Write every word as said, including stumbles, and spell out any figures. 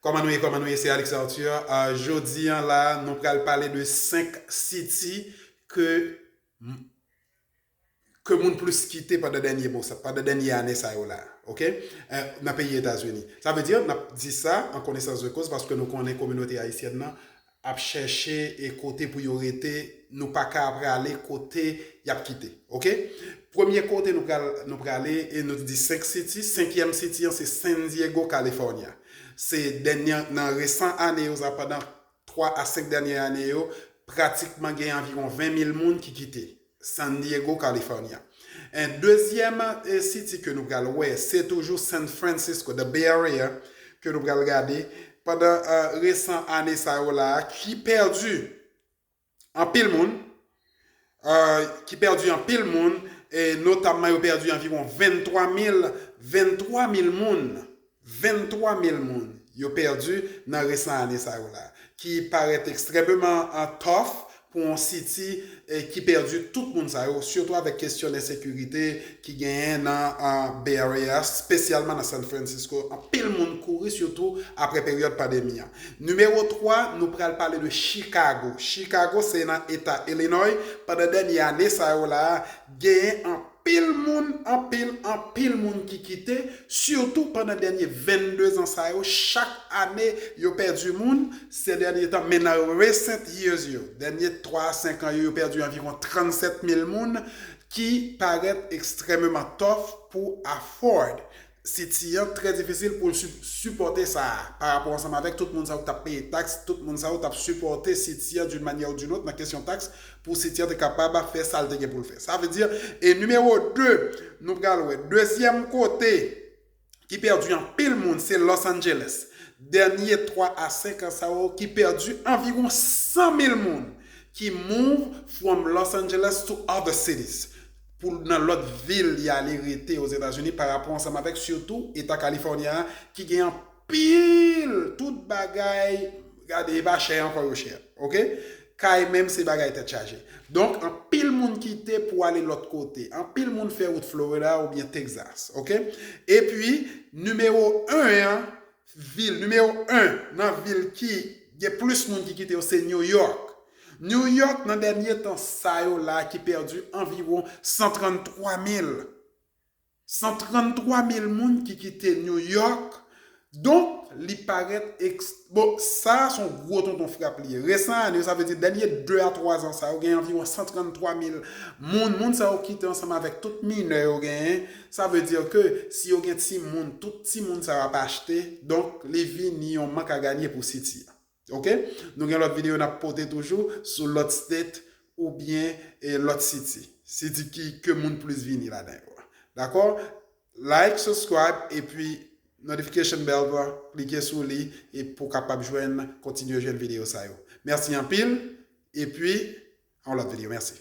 Kòman nou ye, kòman nou ye, se Alex Arthur. Uh, jodi an la, nou pral pale de senk city ke, ke moun plis kite pandan dènye mo sa, pandan dènye ane sa yo la, ok? Uh, nan peyi Etazini. Sa vle di, n ap di sa an konesans de koz paske nou konnen kominote ayisyèn nan ap chèche e kote pou yo rete, nou pa ka prale kote y ap kite, ok? Premye kote nou pral, nou prale, e nou di senk city, senkyèm city an se San Diego, California. Se dènye, nan resan ane yo sa, pandan twa a senk dènye ane yo, pratikman gen anviwon ven mil moun ki kite San Diego, California. En dezyèm eh, city ke nou pral wè, se toujou San Francisco, the Bay Area, ke nou pral gade pandan eh, resan ane sa yo la, ki pèdi anpil moun, eh, ki pèdi anpil moun, e notamman yo pèdi anviwon venntwa mil, venntwa mil moun, venntwa mil moun yo pèdi nan resan ane sa yo la, ki parèt ekstrèmeman eh, tough pou yon city eh, ki pèdi tout moun sa yo, sitou avèk kesyon ensekirite ki genyen nan eh, Bay Area, espesyalman nan San Francisco. Anpil moun kouri, sitou apre peryòd pandemi an. Nimewo twa, nou pral pale de Chicago. Chicago se nan eta Illinois. Pandan dènye ane sa yo la, genyen anpil moun, anpil, anpil moun ki kite, sitou pandan dènye vennde zan sa yo, chak ane yo pèdi moun, se dènye tan, men nan recent years yo, dènye twa a senk an yo, yo pèdi anviwon trannsèt mil moun, ki parèt ekstrèmeman tough pou afford city an, trè difisil pou l si- sipòte sa a, pa rapò ansanm avèk tout moun sa yo k t ap peye taks, tout moun sa yo t ap sipòte city an d'une manière ou d'une autre nan kesyon taks, pou city an te kapab fè sa l te gen pou l fè. Sa vle di, e nimewo de, nou pral wè, dezyèm kote ki pèdi anpil moun, se Los Angeles. Dènye twa a senk an sa yo, ki pèdi anviwon san mil moun ki move from Los Angeles to other cities, pou nan lòt vil y ale rete Ozetazini, pa rapò ansanm avèk sitou eta California a, ki gen anpil, tout bagay, gade, e pa chè ankò, yo chè, ok? Kay menm se bagay tèt chaje. Donk, anpil moun kite pou ale lòt kote. Anpil moun fè wout Florida oubyen Texas, ok? Epi, nimewo en an, vil, nimewo en nan vil ki gen plis moun ki kite yo, se New York. New York, nan dènye tan sa yo la, ki pèdi anviwon san tranntwa mil, san tranntwa mil moun ki kite New York. Donk, li parèt eks- bon, sa a se yon gwo tonton frap li ye. Resan ane yo, sa vle di dènye de a twa zan sa yo, gen anviwon san tranntwa mil moun. Moun sa yo kite ansanm avèk tout minè yo genyen. Sa vle di ke si yo gen timoun, tout timoun sa yo ap achte. Donk, li vini yon mank a ganye pou city a. Ok? Nou gen lòt videyo n ap pote toujou sou lòt state oubyen eh, lòt city. City ki, ke moun plis vini ladan yo. Dakò? Like, subscribe, epi notification bell la, klike sou li e pou w kapab jwenn, kontinye jwenn videyo sa yo. Mèsi anpil, epi a yon lòt videyo. Mèsi.